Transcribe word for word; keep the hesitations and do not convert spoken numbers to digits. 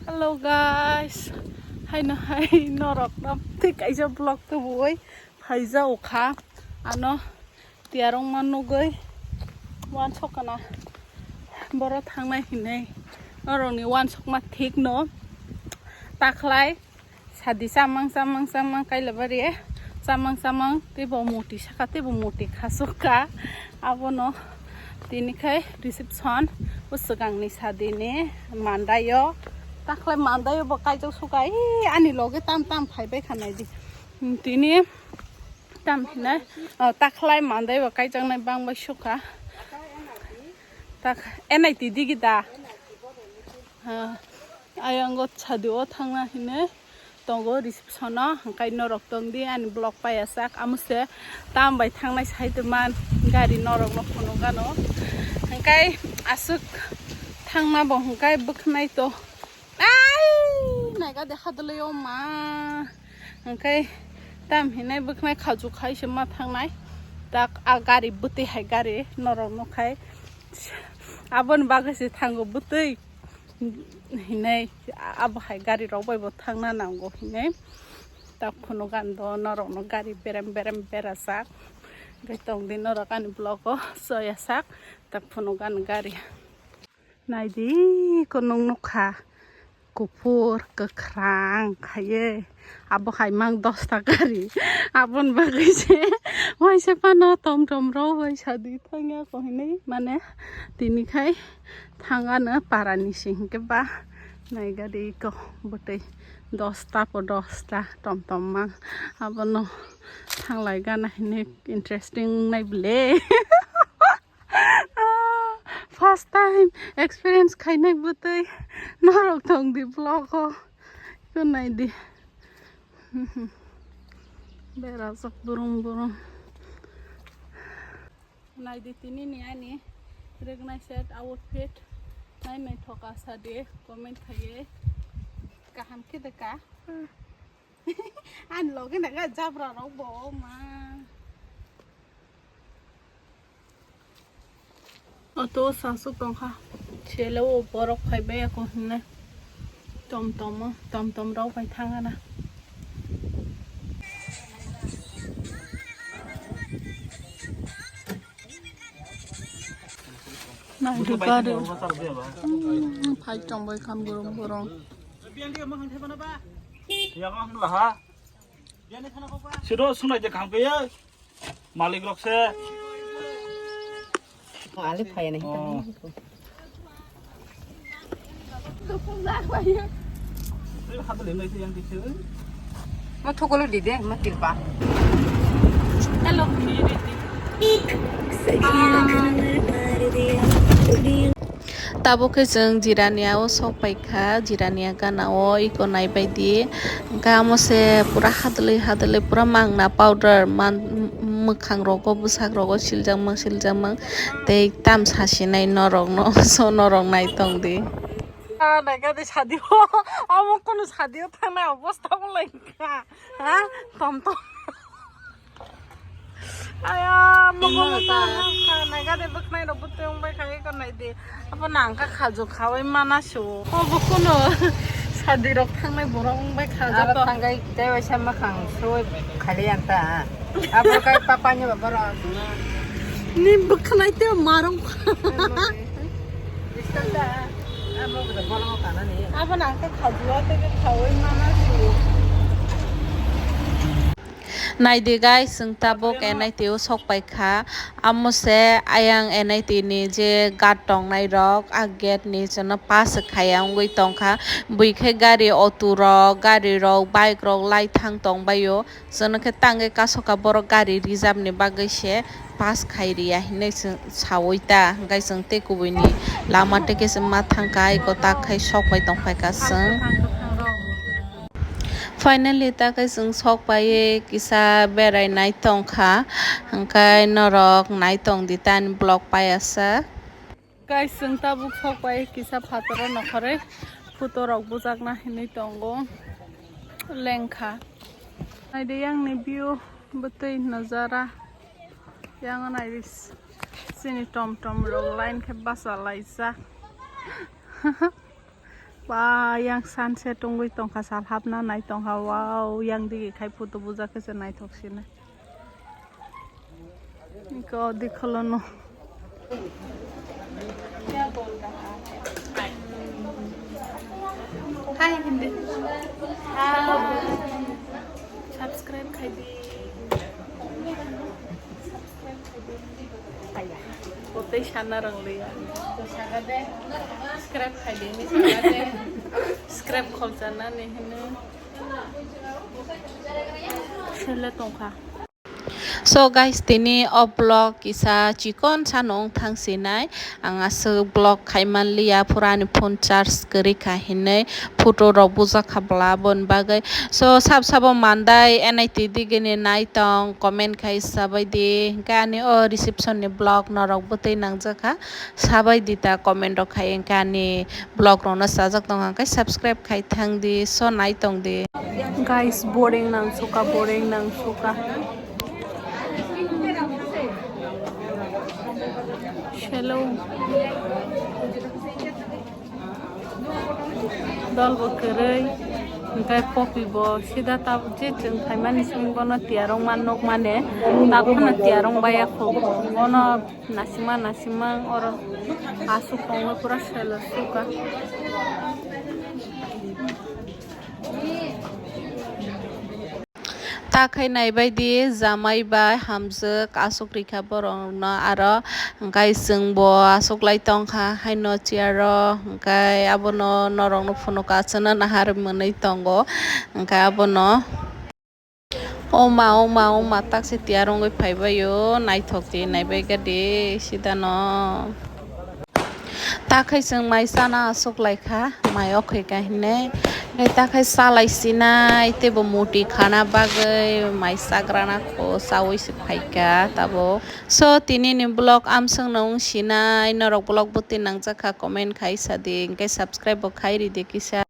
Hello guys, haino hai norok no thik kaisa vlog tubuwi phaijao kha. Ano tiyarwngma nugwi uansukna boro thangnai hinwi norokni uansukma thik no takhlai. Sadi chamang chamang chamang kailabari chamang chamang teibo moti saka teibo moti khasukha. Abono tini khai reception o swkangni sadini mandaio. Takhlai mandaio bo kaijak sukha. Ee, ani loge tam tam phaibai kha naidi. Tini tam hinai, o, takhlai mandaio kaijaknai bangbai sukha. Tak, N I T digi da? Ha, ayang o sadi o thangna hinwi tongo reception o, hwnkhe norok tongdi ani vlog paiya sak, amo se tam bai thangnai sai tongma gari norok no phunuk gano, hwnkhe aswk thangma bo hwnkhe bwkhnai to, ai naiga de hadwlwi o ma, hwnkhe tam hinai bwkhnai khaju khai se ma thangnai, tak a gari bwtwi hai gari norok no khai. Aboni bagwi se thango bwtwi hinwi, abo hai gari rok bai bo thangna nango hinwi. Tak phunuk gando norok no gari berem berem berajak. Hwnkhe tongdi norok ani vlog o soya sak. Tak phunuk gan gari. Naidi ko nwng nukha. Kuphur, kwkhrang khaiwi abo hai mang dosta gari. Aboni bagwi se waisa phano tom tom rok bai sadi thangya ko hinwi mane tini khai thangano parani se hinkhe ba nai gari ko bwtwi dosta po dosta tom tom mang abono thanglai gana hinwi interesting nai bwle. First time experience khainai bwtwi norok tongdi vlog o. Iko naidi. Berajak burung burung. Naidi tini ni ani rwgnai set outfit. Nai nai thoka sadi comment khaiye. Kaham khe de ka. Ani loge naga jabra rok bo ma. Auto sasuk tongkha. Sele o borok phaibai ako hinne. Tom tomo, tom tom rok bai thangana. Nai duka de. Hmm, phai tongbai khan burung burung. Siro sunai je kham kaya. Malik rok se. Ali phai nai. Oh. Mo thokolo di de, mo tilpa. Hello. Tabuk khe chwng Jirania o sok paikha, Jirania gana o iko naibaidi. Hwnkhe amo se pura hadwlwi hadwlwi pura mangna powder man, mwkhang rogo bwsak rogo siljakma siljakma tei tam sasinai norokno so norok naitongdi. Ah, naikha de sadi o, amo kono sadi o thangnai obosta wng lai kha. Ha? Tom tom. Aya, mokol ta. Naikha de bwkhnai rok bwtwi wng bai kha, eko nai di. Abo nang kha khaju khawi mana su. O bo kuno sadi rok thangnai borok wng bai kha. Aro joto thangai tei waisa makhang suwi khali ang ta. Abo kai papa ni baba rok. Ni bwkhnai te marong. Distal ta. Abo da bolong kana ni. Abo nang kha khaju tei khawi mana su. Naidi guys, chwng tabuk N I T o sok paikha. Amo se ayang N I T ni je guard tongnai rok, a gate ni chwngno pass khai ya wngwi tongkha. Buikhe gari, auto rok, gari rok, bike rok lai thang tongbaio. Chwngno khe tangwi kasoka borok gari reserve ni bagwi se pass khai riya hinwi chwng sawi ta. Hwnkhe chwng tei kubui ni lama tei khe chwng ma thangkha, eko tak khai sok pai tongkha chwng. Finally, ta khe chwng sok paiwi kisa berai nai tongkha, hwnkhe norok nai tongdi tani vlog paiya sak. Guys, chwng tabuk sok pai kisa phataro nokhorwi photo rok bujakna hinwi tongo lengkha. Naidi yang ni view bwtwi najara yang naidi chini tom tom rok line khe basa laijak. Ba, yang sunset wngwi tongkha, sal hapna nai tongkha. Wow, yang digi khai photo bujak khe se naithok sinai. Iko dikholono. Hi, hindi. Hi. Subscribe khai di. Subscribe khai di. Kotei sana rang liya. Subscribe khai di, ini sana de. Subscribe kholchana ni hino. Sele tongkha. So guys, tini o vlog kisa chikon sano wng thang sinai. Ang aswk vlog khai man liya, pura ani phone charge kwrwi kha hinwi photo rok bujak kha bwla aboni bagwi. So sab sabo mandai N I T digini nai tong, comment khai sabai di. Hwnkhe ani o reception ni vlog norok bwtwi nangjak kha, sabai di ta comment rok khai, hwnkhe ani vlog rokno chajak tong kha, hwnkhe subscribe khai thang di, so nai tong di. Guys, boring nang suka, boring nang suka. Hello. Dol bo kwrwi, hwnkhe popi bo sida ta je chwng phaimani simi bono tiyarwng ma nuk mane, takhwno tiyarwng baiya kho, bono. Nasimang nasimang oro aswk tongwi pura selo suka. Ta khai naibai di, jamai bai hamjwk aswk rikha borokno, aro hwnkhe chwngbo aswk lai tongkha haino chair o, hwnkhe abono norokno phunukha, chwngno nahar mwnwi tongo, hwnkhe abono. O ma, o ma, o ma, taksi tiyar wngwi phaibaio, naithok di, naibai gadi, sidano. Ta khai chwng mai chana aswk lai kha, mai okhoi kha hinwi. Hwnkhe ta khai cha lai sinai, teibo muti khana bagwi mai chagrana kho chaui se phaikha tabuk. So, tini ni vlog amswkno wng sinai, norok vlog bwtwi nangjak kha, comment khai sa di, hwnkhe subscribe bo khai ridi kisa.